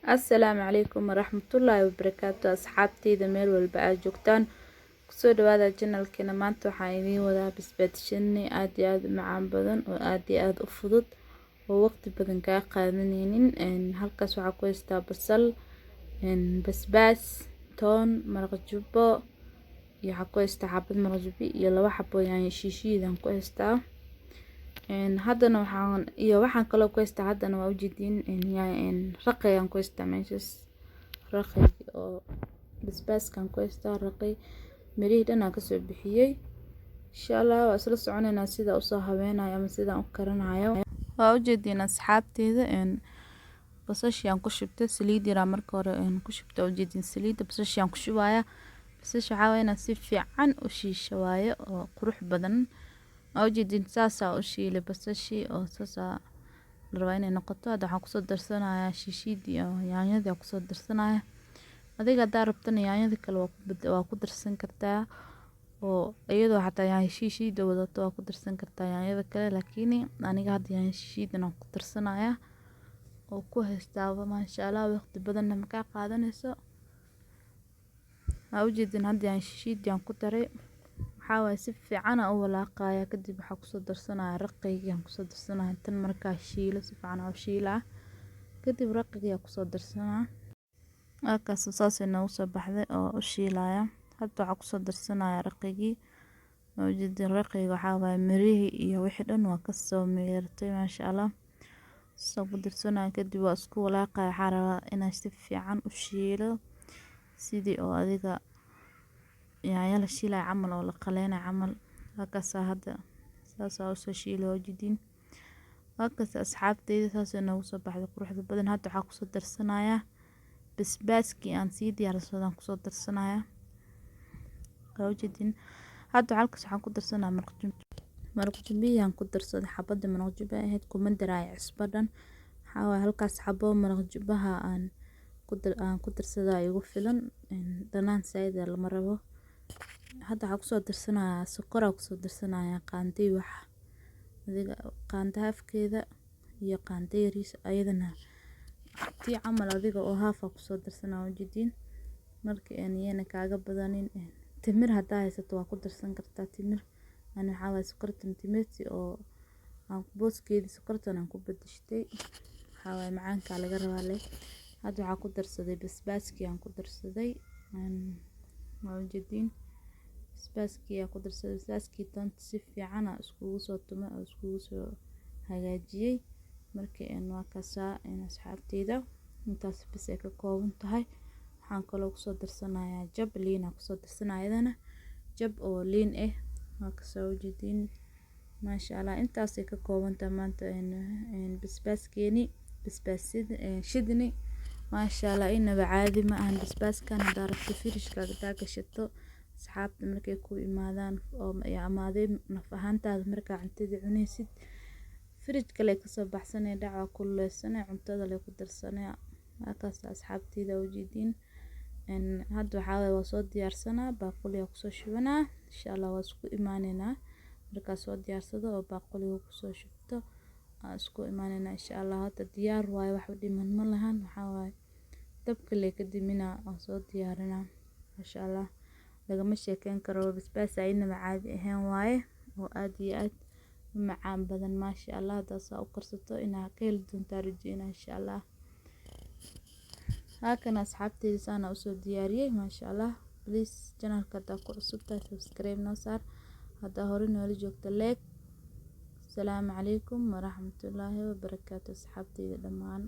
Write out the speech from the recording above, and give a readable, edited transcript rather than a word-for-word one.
Assalaamu calaykum waraxmatullaahi wabarakaatu. Asxaabteyda meel walba aad joogtaan, kusoo dhawaada channelkeena. Maanta waxaan idiin wadaa basbaas shidni aad iyo aad u macaan badan oo aad iyo aad u fudud oo waqti badan kaa qaadaneynin. Halkaas waxaa ku haystaa basal, basbaas, toon, maraq jubbo iyo waxaa ku haystaa xabad maraq jubbo iyo laba xabo yaanyo shiishiidaan ku haystaa. Haddana waxaan iyo waxaan kaloo ku haystaa, haddana waa ujeediin, raqay aan ku haystaa meeshaas, raqay oo basbaaskaan ku haystaa, raqay mirihii dhan aan kasoo bixiyey. Insha Allah waa isla soconeynaa sida usoo habeynayo ama sidaan u karinayo. Waa ujeediin, asxaabteyda, basashii aan ku shubtay saliid yaraa marka hore ku shubtay. Waa ujeediin saliidda basashii aan ku shubaya. Basasha waxaa waye inaad si fiican u shiisho waaye oo qurux badan. Waa ujeediin, saasaa u shiilay basashii oo saasaa la rabaa inay noqoto. Hadda waxaan kusoo darsanayaa shiishiidii oo yaanyadii aan kusoo darsanaya. Adiga haddaa rabtana yaanyada kale waa ku darsan kartaa, oo iyadoo xataa yaanyo shiishiida wadato waa ku darsan kartaa yaanyada kale, laakiin aniga hadda yaanyo shiishiidan aan ku darsanayaa oo ku haystaaba. Maasha Allah, waqti badanna ma kaa qaadanayso. Waa ujeediin, hadda yaanyo shiishiidii aan ku daray. Waxaa waaye si fiican aan u walaaqaya. Kadib waxaa kusoo darsanaya raqaygii aan kusoo darsanaya. Tan markaa shiilo, si fiican aan u shiilaa, kadib raqaygii aan kusoo darsanaa. Halkaas saasay noogu soo baxday oo u shiilaya. Hadda waxaa kusoo darsanaya raqaygii. Waa ujeediin, raqayga waxaa waaye mirihii iyo wixii dhan waa kasoo miirtay, maasha Allah. Soo ku darsanaya, kadib waa isku walaaqaya. Waxaa rabaa inaan si fiican u shiilo, sidii oo adiga yaanyo la shiilayo camal oo la qaleynayo camal. Halkaasaa hadda saasaa usoo shiilay, waa ujeediin. Halkaas, asxaabteyda, saasay noogu soo baxday quruxda badan. Hadda waxaa kusoo darsanayaa basbaaskii aan sii diyaarsaday kusoo darsanayaa, waa ujeedin. Hadda halkaas waxaan ku darsanaa maraq jumbo. Maraq jumbihii aan ku darsaday, xabada maraq jumbo ahayd, kuma daraayo cusbo dhan. Waxaa waaye halkaas xabo maraq jumbaha aan ku darsadaa igu filan, dhanaan saaid ah lama rabo. Hadda waxaan kusoo darsanayaa sokor, aan kusoo darsanayaa qaando, wax adiga qaando halfkeeda iyo qaando yariis ayadana tii camal adiga oo half ah kusoo darsanaa, ujeedin. Marka iyana kaaga badanin. Timir haddaa haysato waa ku darsan kartaa timir. Ani waxaa waaye sokortan timirti oo aan booskeedii sokortan aan ku bedeshtay. Waxaa waaye macaanka laga rabaa leh. Hadda waxaa ku darsaday basbaaskii aan ku darsaday, waa ujeedin, basbaaskii aan ku darsaday. Basbaaskii toonta si fiican aan iskugu soo tumay oo iskugu soo hagaajiyay. Marka waa kaasaa, asxaabteyda, intaas bas ay ka kooban tahay. Waxaan kaloo kusoo darsanayaa jab liin aan kusoo darsanaya, iyadana jab oo liin ah. Waa kasoo ujeedin, maasha Allah, intaasay ka kooban tahay maanta basbaaskeeni, basbaas shidni. Maasha Allah, inaba caadi ma ahan basbaaskan. Haddaa rabto, fridge-kaaga hadaa gashato, asxaabta markay ku imaadaan oo ama adig naf ahaantaada markaa cuntada cunaysid, fridge lee kasoo baxsanee, dhac waa kululeysanee, cuntada lee ku darsanee. Halkaas, asxaabteyda, ujeediin. Hadda waxaa waaye waa soo diyaarsanaa, baaquliga kusoo shubanaa. Insha Allah waa isku imaaneynaa markaa soo diyaarsado oo baaquliga kusoo shubto, waa isku imaaneynaa insha Allah. Hadda diyaar waaye, wax u dhiman ma lahan. Waxaa waaye dabka lee ka diminaa, waan soo diyaarinaa. Maasha Allah, lagama sheekeyn karo. Basbaas inaba caadi ahayn waaye oo aad iyo aad u macaan badan. Maasha Allah, haddaa saa u karsato inaa ka heli doontaa rajeynaa, insha Allah. Halkan, asxaabteyda, saana usoo diyaariyey, maasha Allah. Please, channelka haddaa ku cusub tahay, subscribe noo saar. Haddaa hore noola joogto, like. Asalaamu calaykum waraxmatullaahi wabarakaatu, asxaabteyda dhammaan.